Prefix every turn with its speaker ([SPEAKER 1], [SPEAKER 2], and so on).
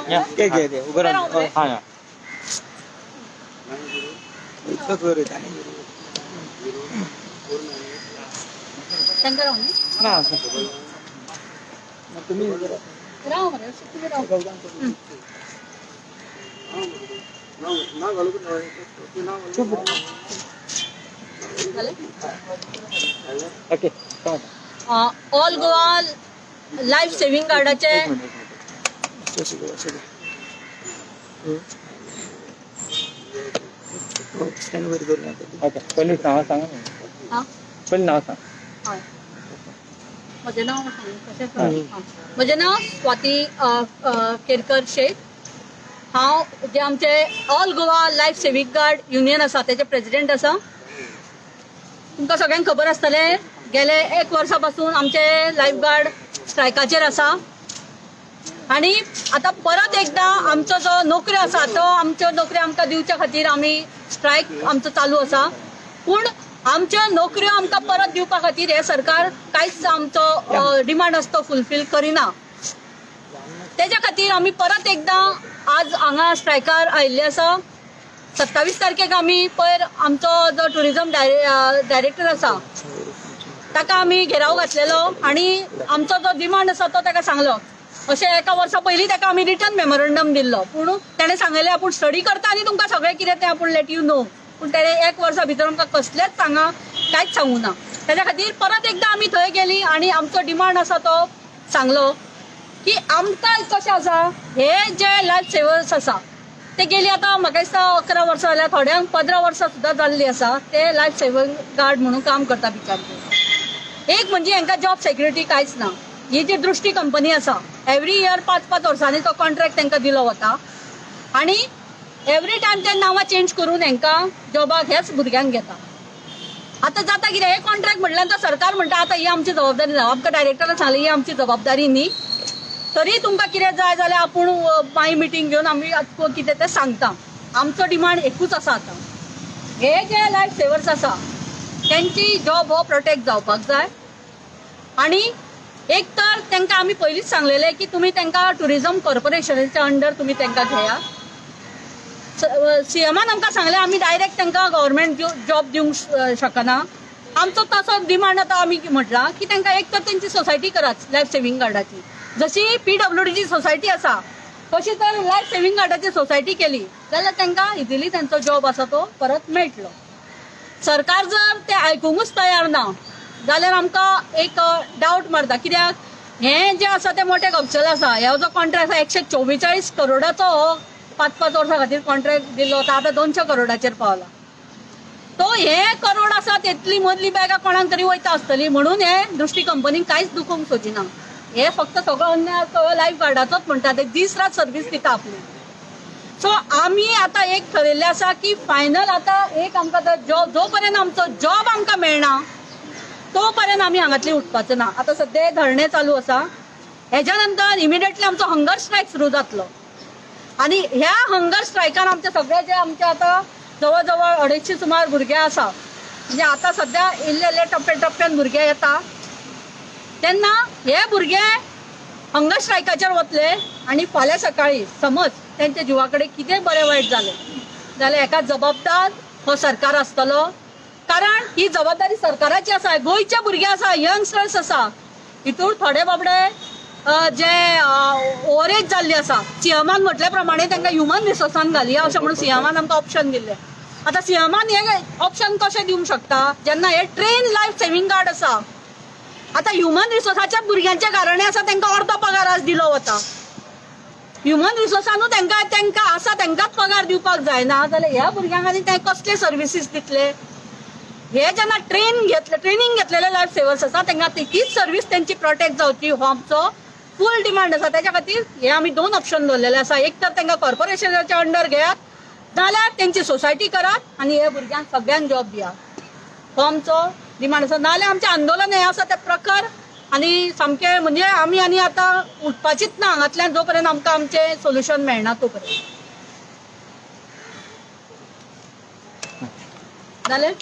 [SPEAKER 1] उभं राव.
[SPEAKER 2] हा या.
[SPEAKER 1] इतकंच वर येत.
[SPEAKER 3] तांकां राव न्ही?
[SPEAKER 2] ना.
[SPEAKER 1] तुम्ही
[SPEAKER 3] राव मरे, तुमी राव. जालें?
[SPEAKER 2] Okay.
[SPEAKER 3] All Goa life saving गार्डाचे
[SPEAKER 2] एक मिनिट, एक मिनिट.
[SPEAKER 1] स्टँड वर करून आता.
[SPEAKER 2] ओके, पयलीं नांव सांगा.
[SPEAKER 3] हा.
[SPEAKER 2] पयलीं नांव सांग.
[SPEAKER 3] हय, म्हजें नांव सांग कशें? हां. म्हजें नांव स्वाती केरकर शेख. हांव जे आमचे all Goa life saving guard union आसा तेजे प्रेजिडेंट आसा. तुमकां सगळ्यांक खबर आसतलें, गेले एक वर्सा पासून आमचे लायफ गार्ड स्ट्रायकाचेर आसा आनी आतां परत एकदां आमचो जो नोकऱ्यो आसा तो आमच्यो नोकऱ्यो आमकां दिवच्या खातीर आमी स्ट्रायक आमचो चालू आसा. पूण आमच्यो नोकऱ्यो आमकां परत दिवपा खातीर हें सरकार कांयच आमचो डिमांड आसा तो फुलफील करिना. तेज्या खातीर आमी परत एकदां आज हांगा स्ट्रायकार आयिल्ले आसा. 27 तारखेक आमी पयर आमचो जो टुरिजम डायरेक्टर आसा ताका आमी घेराव घातलेलो आनी आमचो जो डिमांड आसा तो ताका सांगलो. अशें एका वर्सा पयलीं ताका आमी रिटर्न मेमोरंडम दिल्लो, पूण तेणें सांगलें आपूण स्टडी करता आनी तुमकां सगळें कितें तें आपूण let you know. पूण तेणें एक वर्सा भितर आमकां कसलेंच हांगा कांयच सांगूं ना. तेज्या खातीर परत एकदां आमी थंय गेली आनी आमचो डिमांड आसा तो सांगलो की आमकां कशें आसा, हे जे लायफ सेवर्स आसा ते गेली आतां म्हाका दिसता 11 वर्सां जाल्यार, थोड्यांक 15 वर्सां सुद्दां जाल्लीं आसा, ते लायफ सेविंग गार्ड म्हणून काम करता बिचार. एक म्हणजे हांकां जॉब सेक्युरिटी कांयच ना. ही जी दृष्टी कंपनी आसा एवरी इयर 5-5 वर्सांनी तो कॉन्ट्रॅक्ट तांकां दिलो वता आनी एवरी टायम ते नांवां चेंज करून हांकां जॉबाक ह्याच भुरग्यांक घेता. आतां जाता कितें, हे कॉन्ट्रॅक्ट म्हटल्यार नंतर सरकार म्हणटा आतां ही आमची जबाबदारी ना. आमकां डायरेक्टरान सांगलें ही आमची जबाबदारी न्ही, तरी तुमकां कितें जाय जाल्यार आपूण मागीर मिटींग घेवन आमी कितें तें सांगता. आमचो डिमांड एकूच आसा, आतां हे जे लायफ सेवर्स आसा तेंची जॉब हो प्रोटेक्ट जावपाक जाय. आनी एक तर तांकां आमी पयलींच सांगलेलें की तुमी तांकां टुरिजम कॉर्पोरेशनाच्या अंडर तुमी तांकां घेया. सीएमान आमकां सांगलें आमी डायरेक्ट तांकां गव्हर्मेंट जॉब दिवंक शकना. आमचो तसो डिमांड आतां आमी म्हटलां की तांकां एक तर तेंची सोसायटी करात लायफ सेव्हिंग गार्डाची, जशी पीडब्ल्यूडीची सोसायटी आसा तशी तर लायफ सेव्हिंग गार्डाची सोसायटी केली जाल्यार तांकां इजिली तेंचो जॉब आसा तो परत मेळटलो. सरकार जर ते आयकुंकूच तयार ना जाल्यार आमकां एक डावट मारता, कित्याक हें जें आसा तें मोटें गपचल आसा. हो जो कॉन्ट्रॅक्ट आसा 144 करोडाचो हो 5-5 वर्सां खातीर कॉन्ट्रॅक्ट दिल्लो होता, आतां 200 करोडाचेर पावला. तो हे करोड आसा तेतली मदली बॅगां कोणाक तरी वयता आसतली, म्हणून हे दृष्टी कंपनीक कांयच दुखोवंक सोदिना. हे फक्त सगळो अन्याय सगळो लायफ गार्डाचोच म्हणटा, ते दीस रात सर्वीस दिता आपली. सो आमी आतां एक ठरयल्लें आसा की फायनल आतां एक आमकां जॉब, जो पर्यंत आमचो जॉब आमकां मेळना तो पर्यंत आमी हांगातली उठपाचो ना. आतां सद्या धरणें चालू आसा, हेज्या नंतर इमिडिएटली आमचो हंगर स्ट्रायक सुरू जातलो आनी ह्या हंगर स्ट्रायकान आमचे सगळे जे आमचे आतां जवळ जवळ 250 सुमार भुरगे आसा, म्हणजे आतां सद्या इल्ले इल्ले टप्प्या टप्प्यान भुरगे येता, तेन्ना हे भुरगे हंगर स्ट्रायकाचेर वतले आनी फाल्यां सकाळी समज तेंच्या जिवा कडेन कितें बरें वायट जालें जाल्यार हेका जबाबदार हो सरकार आसतलो. कारण ही जबाबदारी सरकाराची आसा. गोंयचे भुरगे आसा, यंगस्टर्स आसा, हितून थोडे बाबडे जे ओवरेज जाल्ली आसा. सीएमान म्हटल्या प्रमाणे तांकां ह्युमन रिसोर्सान घालया अशें म्हणून सीएमान आमकां ऑप्शन दिल्लें. आतां सीएमान हें ऑप्शन कशें दिवंक शकता जेन्ना हे ट्रेन लायफ सेव्हिंग गार्ड आसा. आतां ह्युमन रिसोर्साच्या भुरग्यांचे कारणे आसा तांकां अर्दो पगार आज दिलो वता. ह्युमन रिसोर्सानूच तांकां तांकां आसा तांकांच पगार दिवपाक जायना जाल्यार ह्या भुरग्यांक आनी ते कसले सर्विसीस दितले? हे जेन्ना ट्रेन घेतले, ट्रेनिंग घेतलेले लायफ सेवर्स आसा तांकां तीच सर्वीस तेंची प्रोटेक्ट जावची हो आमचो फूल डिमांड आसा. तेज्या खातीर हे आमी 2 ऑप्शन दवरलेले आसा. एक तर तांकां कॉर्पोरेशनाच्या अंडर घेयात, नाल्यार तेंची सोसायटी करात आनी हे भुरग्यांक सगळ्यांक जॉब दियात, हो आमचो डिमांड आसा. नाल्यार आमचें आंदोलन हें आसा तें प्रखर आनी सामकें म्हणजे आमी आनी आतां उठपाचीच ना हांगांतल्यान जो पर्यंत आमकां आमचें सोल्युशन मेळना तो पर्यंत. जालें?